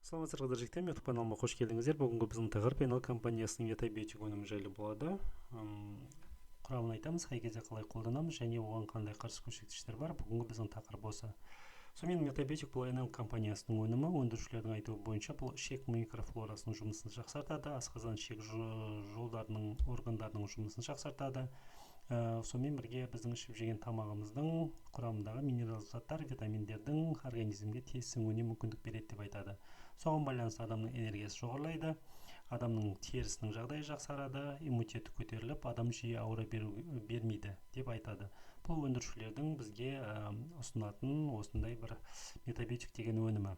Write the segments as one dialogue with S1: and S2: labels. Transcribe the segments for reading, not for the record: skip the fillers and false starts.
S1: Саламатсыздар, жігіттер! YouTube каналыма қош келдіңіздер. Бүгінгі біздің тақырып NL компаниясының Метабиотик өнімі жайлы болады. Құрамын айтамыз, қай кезде қалай қолданамыз және оған қандай қарсы көрсеткіштер бар. Бүгінгі біздің тақырып осы. Сонымен, Метабиотик — бұл NL компаниясының өнімі. Өндірушілердің айтуы бойынша, бұл ішек микрофлорасының жұмысын жақсартады, асқазан, ішек жолдарының, органдарының жұмысын жақсартады. Сонымен бірге біздің ішіп жеген тамағымыздың құрамындағы минерал заттар, витаминдердің организмге тез сіңуіне мүмкіндік береді деп айтады. Соған байланысты адамның энергиясы жоғарылайды, адамның терісінің жағдайы жақсарады, иммунитеті көтеріліп, адам жиі ауыра бермейді деп айтады. Бұл өндірушілердің бізге ұсынатын осындай бір Метабиотик деген өнімі.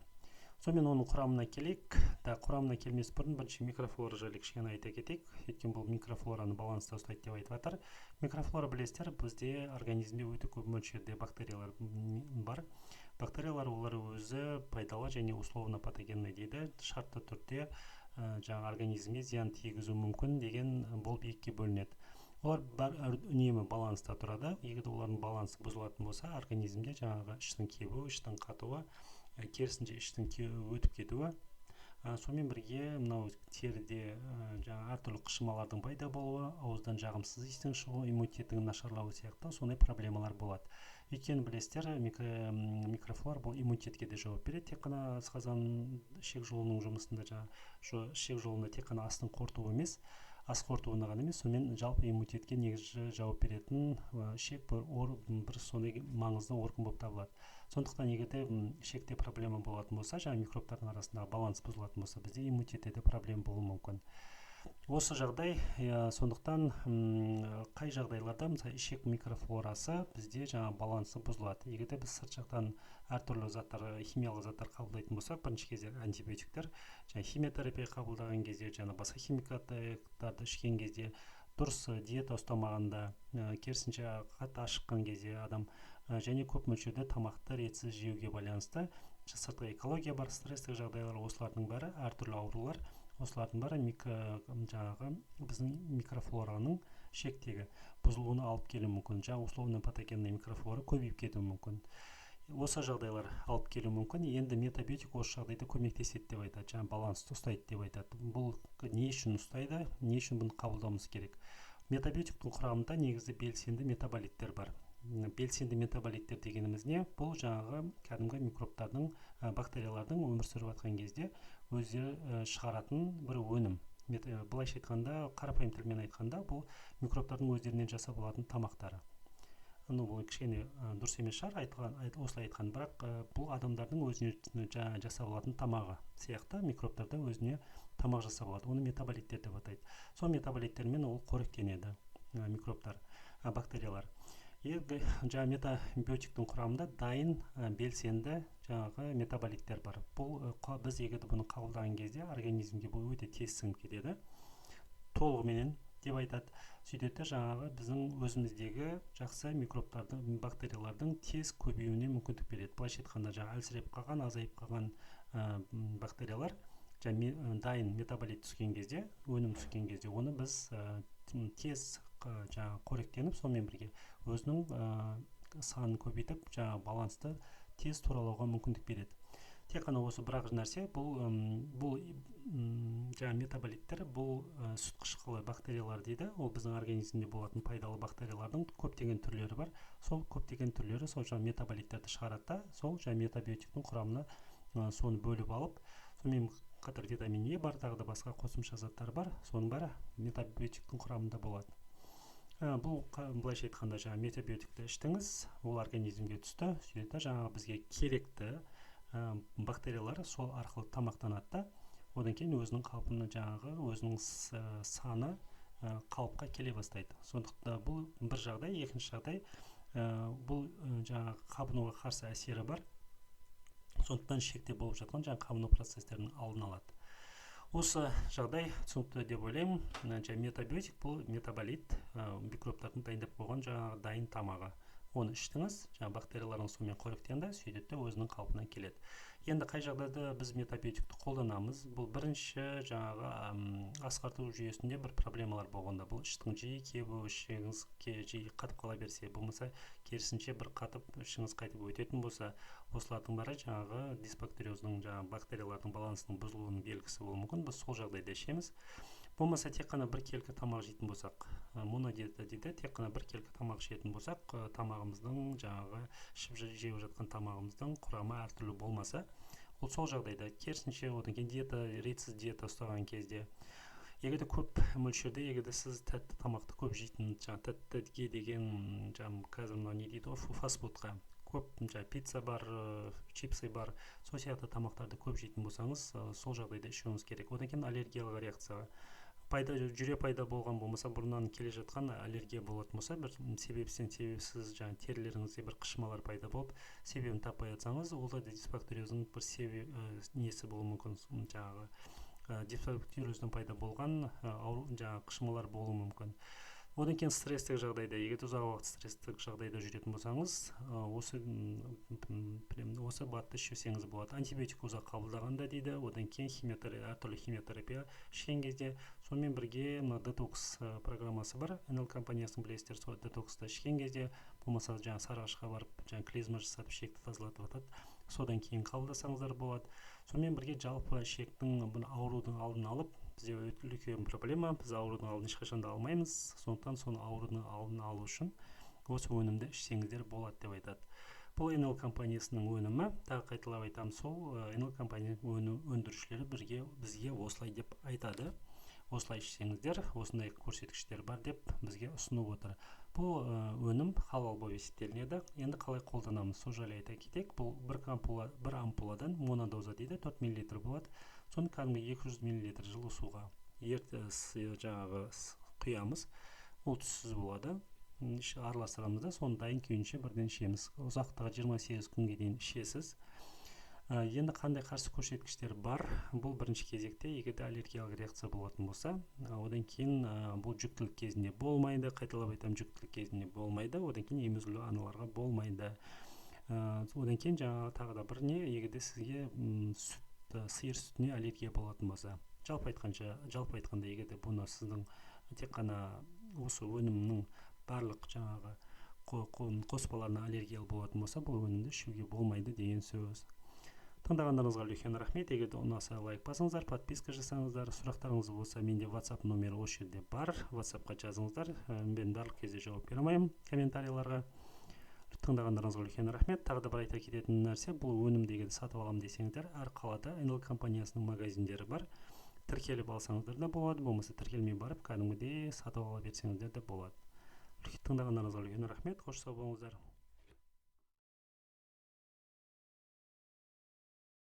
S1: Сонымен, оның құрамына келейік да. Құрамына келмес бұрын бірінші микрофлора жайлы кішкене айта кетейік, өйткені бұл микрофлораны баланста ұстайды деп айтып жатыр. Микрофлора, білесіздер, бізде организмде өте көп мөлшерде бактериялар бар. Бактериялар, олар өзі пайдалы және условно патогенный дейді, шартты түрде жаңағы организмге зиян тигізуі мүмкін деген болып екіге бөлінеді. Олар бар, үнемі баланста тұрады. Егер олардың балансы бұзылатын болса, организмде жаңағы іштің кебуі, іштің қатуы, керісінше іштің өтіп кетуі, сонымен бірге мынау теріде жаңағы әртүрлі қышымалардың пайда болуы, ауыздан жағымсыз иістің шығуы, иммунитеттің нашарлауы сияқты сондай проблемалар болады. Өйткені білесіздер, микрофлора бұл иммунитетке де жауап береді. Тек қана асқазан, ішек жолының жұмысында, жаңағы ішек жолында тек қана астың қорытуы емес, ас қорытуына ғана емес, сонымен жалпы иммунитетке негізгі жауап беретін ішек бір сондай маңызды орган болып табылады. Сондықтан егер де ішекте проблема болатын болса, жаңағы микробтардың арасындағы баланс бұзылатын болса, бізде иммунитетте де проблема болуы мүмкін осы жағдай. Сондықтан қай жағдайларда, мысалы, ішек микрофлорасы бізде жаңа балансы бұзылады? Егер де біз сырт жақтан әртүрлі заттар, химиялық заттар қабылдайтын болсақ, бірінші кезде антибиотиктер және химиотерапия қабылдаған кезде, жаңа басқа химикаттарды ішкен кезде, дұрыс диета ұстамағанда, керісінше қатты ашыққан кезде адам және көп мөлшерде тамақты ретсіз жеуге байланысты, сыртқы экология бар, стресстік жағдайлар, осылардың бәрі, әртүрлі аурулар, осылардың бәрі жаңағы біздің микрофлораның ішектегі бұзылуына алып келуі мүмкін. Жаңағы условно патогенный микрофлора көбейіп кетуі мүмкін. Осы жағдайлар алып келуі мүмкін. Енді Метабиотик осы жағдайда көмектеседі деп айтады, жаңағы балансты ұстайды деп айтады. Бұл не үшін ұстайды, не үшін бұны қабылдауымыз керек? Метабиотиктің құрамында негізі белсенді метаболиттер бар. Белсенді метаболиттер дегеніміз не? Бұл жаңағы кәдімгі микробтардың, бактериялардың өмір сүріп жатқан кезде өздері шығаратын бір өнім. Былайша айтқанда, қарапайым тілмен айтқанда, бұл микробтардың өздерінен жасап алатын тамақтары. Ну, бұл кішкене дұрыс емес шығар айтқан, осылай айтқан, бірақ бұл адамдардың өзіне жаңа жасап алатын тамағы сияқты микробтар да өзіне тамақ жасап алады. Оны метаболиттер деп атайды. Сол метаболиттермен ол қоректенеді, микробтар, бактериялар. Енді жаңа Метабиотиктің құрамында дайын белсенді жаңағы метаболиттер бар. Бұл біз егер де бұны қабылдаған кезде, организмге бұл өте тез сіңіп кетеді толығыменен деп айтады. Сөйтеді де, жаңағы біздің өзіміздегі жақсы микробтардың, бактериялардың тез көбеюіне мүмкіндік береді. Былайша айтқанда, жаңағы әлсіреп қалған, азайып қалған бактериялар жаңа дайын метаболит түскен кезде, өнім түскен кезде, оны біз тез жаңағы қоректеніп, сонымен бірге өзінің санын көбейтіп, жаңағы балансты тез туралауға мүмкіндік береді. Тек қана осы бір ақ нәрсе. Бұл жаңа метаболиттер, бұл сүт қышқылы бактериялар дейді. Ол біздің организмде болатын пайдалы бактериялардың көптеген түрлері бар. Сол көптеген түрлері сол жаңа метаболиттерді шығарады да, сол жаңа Метабиотиктің құрамына соны бөліп алып, сонымен қатар витамин Е бар, тағы да басқа қосымша заттар бар, соның бәрі Метабиотиктің құрамында болады. Бұл былайша айтқанда, жаңа Метабиотикті іштіңіз, ол организмге түсті, сөйтеді да, жаңағы бізге керекті бактериялар сол арқылы тамақтанады да, одан кейін өзінің қалпына, жаңағы өзінің саны қалыпқа келе бастайды. Сондықтан бұл бір жағдай. Екінші жағдай, бұл жаңағы қабынуға қарсы әсері бар. Сондықтан ішекте болып жатқан жаңағы қабыну процестерінің алдын алады. Осы жағдай түсінікті деп ойлаймын. Жаңа Метабиотик — бұл метаболит, микробтардың дайындап қойған жаңағы дайын тамағы. Оны іштіңіз, жаңағы бактерияларыңыз сонымен қоректенді, сөйтеді де, өзінің қалпына келеді. Енді қай жағдайда біз метабиотикті қолданамыз? Бұл бірінші жаңағы ас қорыту жүйесінде бір проблемалар болғанда, бұл іштің жиі кебуі, ішегіңіз жиі қатып қала берсе, болмаса керісінше бір қатып ішіңіз қайтып өтетін болса, осылардың бәрі жаңағы дисбактериоздың, жаңағы бактериялардың балансының бұзылуының белгісі болуы мүмкін. Біз сол жағдайда ішеміз. Болмаса тек қана бір келкі тамақ жейтін болсақ, монодиета дейді, тек қана бір келкі тамақ ішетін болсақ, тамағымыздың жаңағы ішіп жеп жатқан тамағымыздың құрамы әртүрлі болмаса, ол сол жағдайда. Керісінше, одан кейін диета, ретсіз диета ұстаған кезде, егер де көп мөлшерде, егер де сіз тәтті тамақты көп жейтін, жаңағы тәттіге деген, жаңағы қазір мынау не дейді ғой, фастфудқа көп, жаңағы пицца бар, чипсы бар, сол сияқты тамақтарды көп жейтін болсаңыз, сол жағдайда ішуіңіз керек. Одан кейін аллергиялық реакция пайда, жүре пайда болған, болмаса бұрыннан келе жатқан аллергия болатын болса, бір себепсізден себепсіз жаңағы терілеріңізде бір қышымалар пайда болып, себебін таппай жатсаңыз, ол да дисбактериоздың бір несі болуы мүмкін, жаңағы дисбактериоздың пайда болған ауру, жаңағы қышымалар болуы мүмкін. Одан кейін стресстік жағдайда, егер ұзақ уақыт стресстік жағдайда жүретін болсаңыз, осы БАДты ішсеңіз болады. Антибиотик ұзақ қабылдағанда дейді, одан кейін әртүрлі химиотерапия ішкен кезде, сонымен бірге мына детокс программасы бар НЛ компаниясының, білесіздер, сол детоксты ішкен кезде, болмаса жаңағы Сарыағашқа барып жаңағы клизма жасатып ішекті тазалатып жатады, содан кейін қабылдасаңыздар болады. Сонымен бірге жалпы ішектің бұны аурудың алдын алып, бізде өте үлкен проблема, біз аурудың алдын ешқашан да алмаймыз, сондықтан соны аурудың алдын алу үшін осы өнімді ішсеңіздер болады деп айтады. Бұл НЛ компаниясының өнімі, тағы қайталап айтамын, сол НЛ компаниясының өндірушілері бізге осылай деп айтады. Осылай ішсеңіздер, осындай көрсеткіштер бар деп бізге ұсынып отыр. Бұл өнім халал болып есептелінеді. Енді қалай қолданамыз, сол жайлы айта кетейік. Бұл бір ампуладан монодоза дейді, 4 миллилитр болады. Соны кәдімгі 200 миллилитр жылы суға жаңағы құямыз. Ол түссіз болады. Араластырамыз да, соны дайын күйінше бірден ішеміз. Ұзақтығы 28 күнге дейін ішесіз. Енді қандай қарсы көрсеткіштер бар? Бұл бірінші кезекте, егер де аллергиялық реакция болатын болса, одан кейін бұл жүктілік кезінде болмайды, қайталап айтамын, жүктілік кезінде болмайды, одан кейін емізулі аналарға болмайды. Одан кейін жаңағы тағы да бір не, егер де сізге сиыр сүтіне аллергия болатын болса, жалпы айтқанда, егер де бұны сіздің тек қана осы өнімнің барлық жаңағы қоспаларына аллергия болатын болса, бұл өнімді ішуге болмайды деген сөз. Тыңдағандарыңызға үлкен рахмет. Егер де ұнаса, лайк басыңыздар, подписка жасаңыздар. Сұрақтарыңыз болса, менде WhatsApp номері осы жерде бар. WhatsAppқа жазыңыздар. Мен барлық кезде жауап бере алмаймын комментарийларға. Тыңдағандарыңызға үлкен рахмет. Тағы да бір айта кететін нәрсе, бұл өнімді егер сатып аламын десеңіздер, әр қалада НЛ компаниясының магазиндері бар. Тіркеліп алсаңыздар да болады, болмаса тіркелмей барып кәдімгідей сатып ала берсеңіздер де болады. Тыңдағандарыңызға үлкен рахмет. Қош сау болыңыздар.